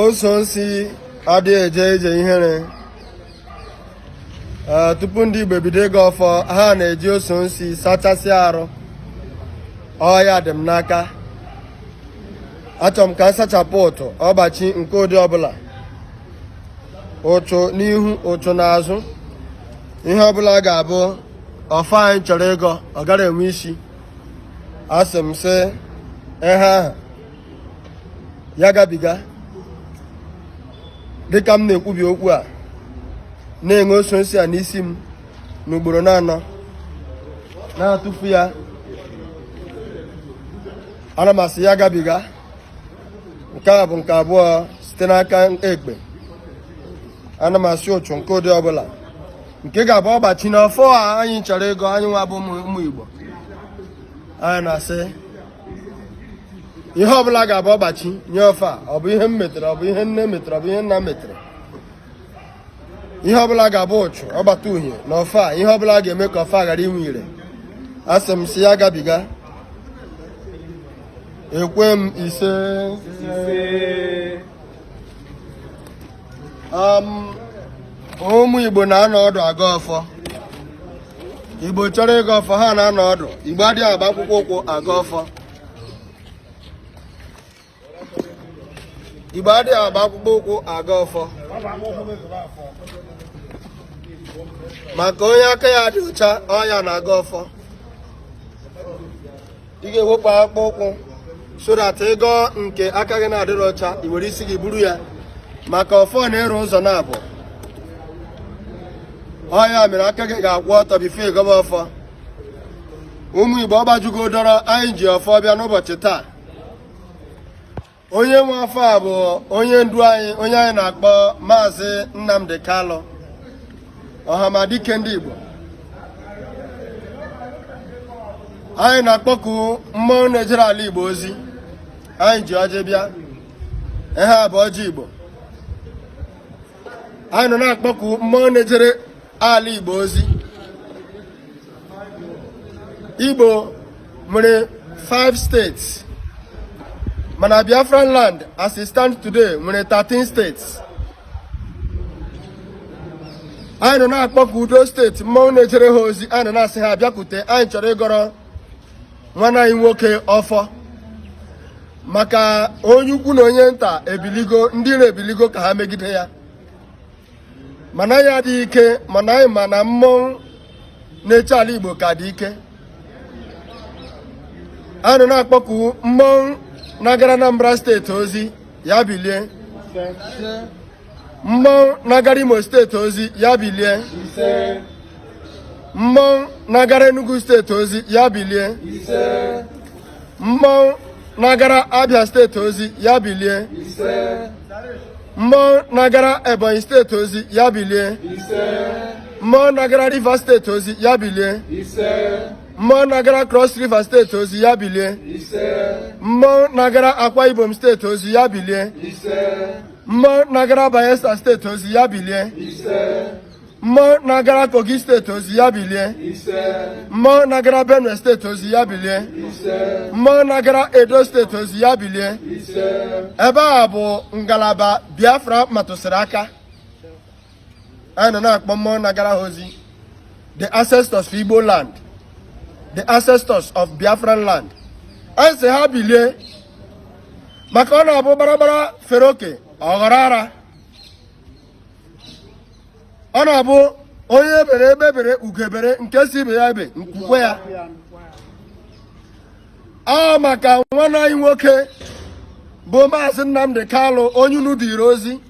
Ose nsi adịghị eje ije ihere. Ee, tupu ndị Igbo ebido ịgọ ọfọ, ha na-eji ose nsi sachasịa arụ. Ọ ya dị m n'aka. Achọrọ m ka m sachapụ ụtụ ọgbachi nke ụdị ọbụla, ụtụ n'ihu, ụtụ n'azụ, ihe ọbụla ga-abụ ọfọ anyị chọrọ ịgọ ọ gara enwe isi. Asị m sị ihe ahụ ya gabiga. Dịka m na-ekwubi okwu a, na-enwe ose nsi a n'isi m n'ugboro na-anọ, na-atụfu ya, ana m asị ya gabiga. Nke a bụ nke abụọ site n'aka ekpe. Ana m asị ụchụ nke ụdị ọbụla nke ga-abụ ọgbachi na ọfọ a anyị chọrọ ịgọ, anyị nwa bụ ụmụ Igbo, anyị na-asị ihe ọbụla ga-abụ ọgbachi nye ọfọ a, ọ bụ ihe m metere, ọ bụ ihe nne metere, ọ bụ ihe nna metere, ihe ọbụla ga-abụ ụchụ ọgbata uhie na ọfọ a, ihe ọbụla ga-eme ka ọfọ a ghara inwe ire, asị m sị ya gabiga. Ekwe m ise. Ụmụ Igbo na-anọ ọdụ agọ ọfọ. Igbo chọrọ ịgọ ọfọ, ha na-anọ ọdụ. Igbo adịghị agba akpụkpọ ụkwụ agọ ọfọ. Igbo adịghị agba akpụkpọ ụkwụ agọ ọfọ, maka onye aka ya dị ọcha, ọ ya na-agọ ọfọ. Ị ga-ewepụ akpụkpọ ụkwụ so that ị gọọ nke aka gị na-adịrọ ọcha, i were isi gị buru ya, maka ọfọ na-ere ụzọ na-abụ. Ọ ya mere aka gị ga-akwụ ọtọ before ị gọba ọfọ. Ụmụ Igbo, ọgbajugo dọrọ anyị ji ọfọ bịa n'ụbọchị taa. Onye nwe ọfọ a bụ onye ndu anyị, onye anyị na-akpọ Maazị Nnamdi Kalụ, ọhamadike ndị Igbo. Anyị na-akpọku mmọnwụ na-ejere ala Igbo ozi. Anyị ji ọjị bịa. Ihe a bụ ọjị Igbo. Anyị nọ na-akpọku mmọnwụ na-ejere ala Igbo ozi. Igbo nwere 5 states, mana Biafran land as it stands today nwere 13 states. Anyị nọ na-akpọku udo steeti, mmọnwụ na-ejere ha ozi. Anyị nọ na-asị ha bịakwute anyị, chọrọ ịgọrọ nwanne anyị nwoke ọfọ, maka onye ukwu na onye nta ebiligo, ndị iro ebiligo ka ha megide ya, mana anyị adịghị ike, mana anyị ma na mmọnwụ na-eche ala Igbo ka dị ike. Anyị nọ na-akpọku mmọnwụ na-agara Anambra steeti ozi, ya bilie. Mmọnwụ na-agara Imo steeti ozi, ya bilie. Mmọnwụ na-agara Enugu steeti ozi, ya bilie. Mmọnwụ na-agara Abia steeti ozi, ya bilie. Mmọnwụ na-agara Ebonyi steeti ozi, ya bilie. Mmọnwụ na-agara Rivers steeti ozi, ya bilie. Mmọnwụ na-agara Cross River steeti ozi, ya bilie. Mmọnwụ na-agara Akwa Ibom steeti ozi, ya bilie. Mmọnwụ na-agara Bayelsa steeti ozi, ya bilie. Mmọnwụ na-agara Kogi steeti ozi, ya bilie. Mmọnwụ na-agara Benue steeti ozi, ya bilie. Mmọnwụ na-agara Edo steeti ozi, ya bilie. Ebe a bụ ngalaba Biafra matụsịrị aka. Anyị nọ na-akpọ mmọnwụ na-agara ha ozi, the ancestors of Igbo land, the ancestors of Biafran land. Anyị sị ha bilie, maka ọ na-abụ gbaragbara fere oke, ọ ghọrọ ara. Ọ na-abụ onye bere egbe bere, ugo ebere, nke si ibe ya ebe nku kwee ya. Ọ maka nwanne anyị nwoke bụ Maazị Nnamdi Kalụ, onye unu dịrị ozi.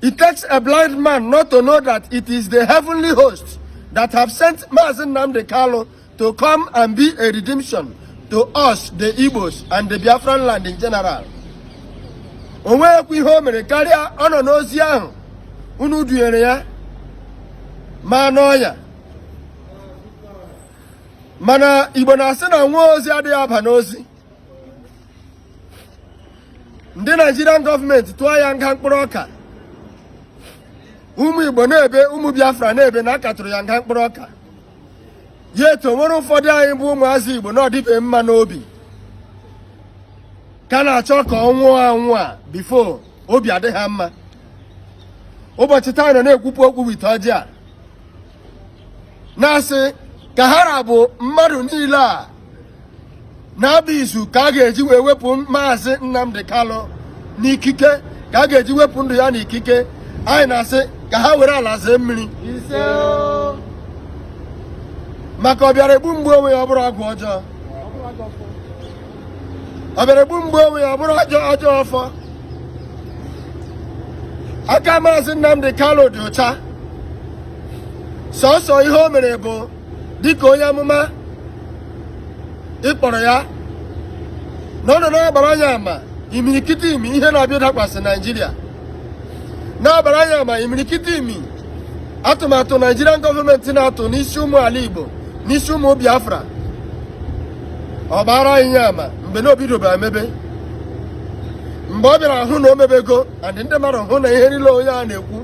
It takes a blind man not to know that it is the heavenly host that have sent Maazị Nnamdi Kalụ to come and be a redemption to us, the Igbos, and the Biafran land in general. O nweghịkwa ihe o mere karịa ọ nọ n'ozi ahụ unu dunyere ya ma n'ọnya. Mana Igbo na-asị na nwa ozi adịghị aba n'ozi. Ndị Nigerian gọọmenti tụọ ya nga mkpụrụ ọka. Ụmụ Igbo na-ebe, ụmụ Biafra na-ebe na akatụrụ ya nga mkpụrụ ọka ya. Eto nwere ụfọdụ anyị bụ ụmụazị Igbo na ọdịbe mma n'obi. Ka na-achọ ka ọ nwụọ anwụ a before obi adị ha mma. Ụbọchị taa nọ na-ekwupụ okwu with ọjị a, na-asị ka ha rabụ mmadụ niile a na-abụ izu ka a ga-eji wee wepụ Maazị Nnamdi Kanu n'ikike, ka a ga-eji wepụ ndụ ya n'ikike. Anyị na-asị ka ha were ala zee mmiri, maka ọ bịara egbu mgbu onwe ya, ọ bụrụ ọgwụ ọjọọ. Ọ bịara egbu mgbu onwe ya, ọ bụrụ ajọ ajọ ọfọ. Aka Maazị Nnamdi Kanu dị ọcha. Sọsọ ihe o mere bụ dịka onye amụma ịkpọrọ ya na ọ nọ na-agbara anya ama imirikiti imi ihe na-abịa dakwasị Naijiria, na-agbara anya ama imirikiti imi atụmatụ Nigerian gọọmenti na-atụ n'isi ụmụ ala Igbo, n'isi ụmụ Biafra. Ọ gbara anyị ya ama mgbe na obidobe emebe. Mgbe ọ bịara hụ na o mebego, and ndị mmadụ hụ na ihe niile onye a na-ekwu,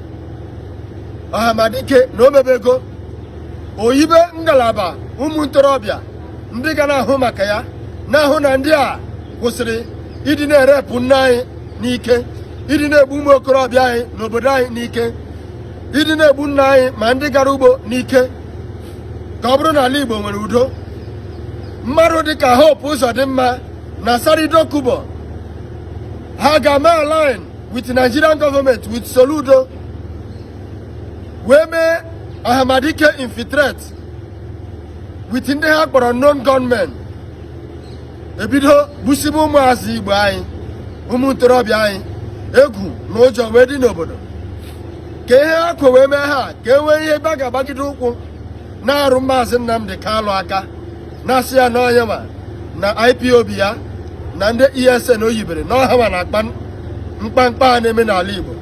Ọhamadike, na o mebego, oyibe ngalaba ụmụ ntorobịa ndị ga na-ahụ maka ya, na-ahụ na ndị a kwụsịrị ịdị na-erepụ nne anyị n'ike, ịdị na-egbu ụmụ okorobịa anyị n'obodo anyị n'ike, ịdị na-egbu nna anyị ma ndị gara ugbo n'ike, ka ọ bụrụ na ala Igbo nwere udo. Mmadụ dịka Hope Uzodimma na Asari Dokubo, ha ga-eme align with Nigerian government, with Soludo, wee mee Ọhamadike infiltrate with ndị ha kpọrọ known gunmen, ebido gbusibe ụmụazị Igbo anyị, ụmụ ntorobịa anyị. Egwu na ụjọ wee dị n'obodo. Ka ihe ha kwe wee mee ha, ka e nwee ihe ebe a ga-agbagide ụkwụ na-arụ Maazị Nnamdi Kanu aka, na-asị ya n'onye ma na IPOB ya na ndị ESN o yibere n'ọha ma na-akpa mkpamkpa a na-eme n'ala Igbo,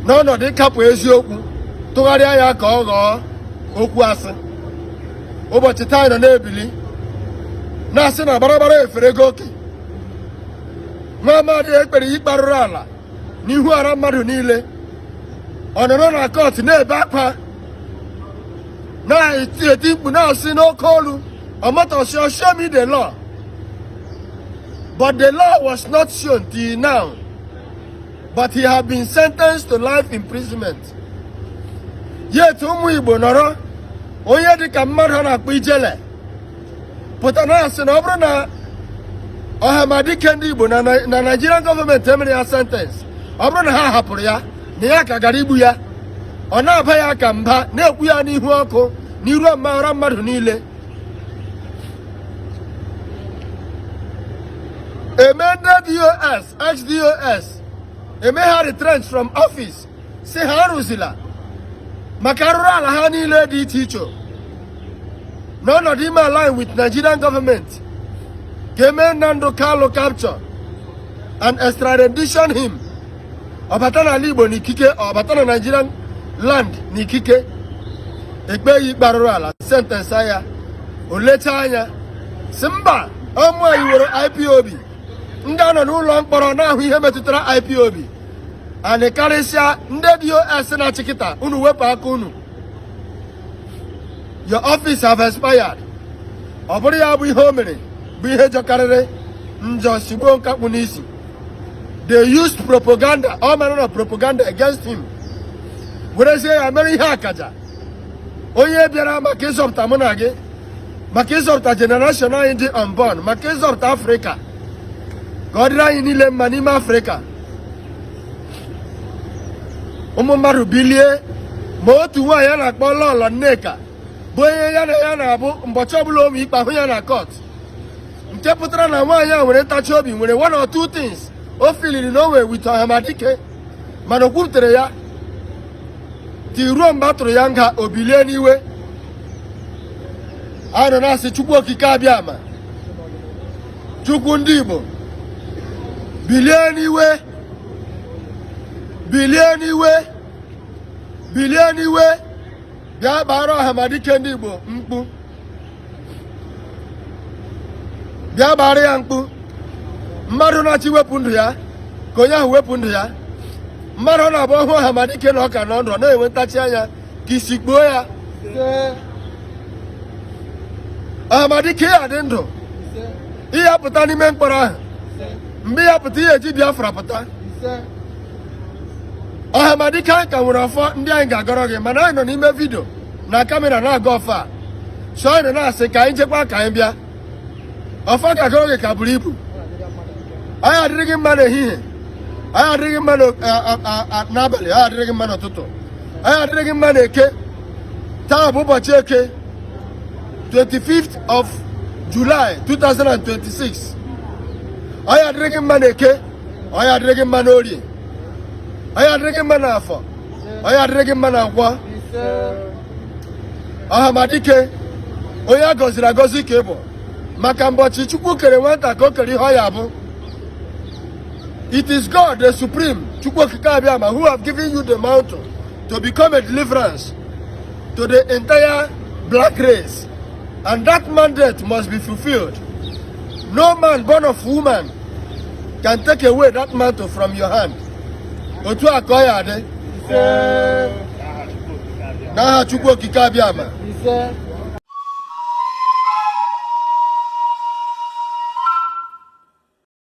n'ọnọdụ ịkapụ eziokwu tụgharịa ya ka ọ ghọọ okwu asị. Ụbọchị taa nọ na-ebili na-asị na gbaragbara efere ego oke nwa amadi ekpere ikpe arụrụ ala n'ihu ara mmadụ niile. Ọ nọrọ na court na-ebe akwa, na-eti eti mkpu, na-asị n'oke olu, "Omotosho, show me the law." But the law was not shown till now, but he have been sentenced to life imprisonment. Yet ụmụ Igbo nọrọ, onye dịka mmadụ a na-akpọ Ijele pụta na-asị na ọ bụrụ na Ọhamadike ndị Igbo na Nigerian gọọmenti emere ya sentence, ọ bụrụ na ha hapụrụ ya, na ya ka gara igbu ya. Ọ na-aba ya ka mba, na-ekwu ya n'ihu ọkụ, n'iru ọmara mmadụ niile. Eme ndị DOS, ex-DOS, eme ha retrench from office, si ha arụzila maka arụrụ ala ha niile dị iche iche n'ọnọdụ ime align with Nigerian government ka eme Nnamdi Kanu capture and extradition him, ọ bata n'ala Igbo n'ikike, ọ bata na Nigerian land n'ikike, ekpe ya ikpe arụrụ ala, sentence ya. O lechaa anya si mba, ọmụ anyị were IPOB ndị a nọ n'ụlọ mkpọrọ na-ahụ ihe metụtara IPOB and karịsịa ndị DOS na-achị kịta, unu wepụ aka unu, your office have expired. Ọ bụrụ ya bụ ihe o mere bụ ihe jọkarịrị njọ, sigbuo nkakpụ n'isi. They used propaganda, all manner of propaganda against him, werezie ya mere ihe akaja. Onye bịara maka ịzọpụta mụ na gị, maka ịzọpụta generation anyị dị unborn, maka ịzọpụta Afrịka, ka ọ dịrị anyị niile mma n'ime Afrịka. Ụmụ mmadụ bilie, ma otu nwaanyị a na-akpọ Lọlọ Nneka, bụ onye ya na ya na-abụ mbọchị ọbụla ome ikpe ahụ ya na court, nke pụtara na nwaanyị a nwere ntachi obi, nwere one or two things o filiri na o nwere with Ọhamadike, mana o kwupụtara ya ti ruo mgbe a tụrụ ya nga. O bilie n'iwe. A nọ na-asị, Chukwu Okike abịa ama, Chukwu ndị Igbo, bilie n'iwe, bilie n'iwe, bilie n'iwe, bịa gbara Ọhamadike ndị Igbo mkpu, bịa gbara ya mkpu. Mmadụ na-achọ iwepụ ndụ ya, ka onye ahụ wepụ ndụ ya. Mmadụ ọ na-abụ ọhụ Ọhamadike na ọka nọ ndụ, ọ na-enwe ntachi anya ka isi kpuo ya. Ọhamadike, ya dị ndụ, ihe apụta n'ime mkpọrọ ahụ. Mgbe ya pụta, ihe eji Biafra pụta. Ọhamadike, anyị ka nwere ọfọ ndị anyị ga-agọrọ gị, mana anyị nọ n'ime video na camera na-aga ọfọ a, so anyị nọ na-asị ka anyị jekwa, ka anyị bịa. Ọfọ ga-agọrọ gị ka buru ibu. Anyị adịrị gị mma n'ehihie, anyị adịrị gị mma n'abalị, anyị adịrị gị mma n'ụtụtụ, anyị adịrị gị mma n'Eke. Taa bụ ụbọchị Eke, 25th of July 2026. Anyị adịrị gị mma n'Eke, anyị adịrị gị mma n'Orie, anyị adịrị gị mma n'Afọ, anyị adịrị gị mma na Nkwọ. Ọhamadike, onye a gọziri agọzi ka ị bụ, maka mbọchị Chukwu kere nwata ka o kere ihe ọ ya bụ. It is God the Supreme, Chukwu Okike Abịama, who have given you the mantle to become a deliverance to the entire black race, and that mandate must be fulfilled. No man born of woman can take away that mantle from your hand. Otu a ka ọ ya adị n'aha Chukwu Okike Abịama.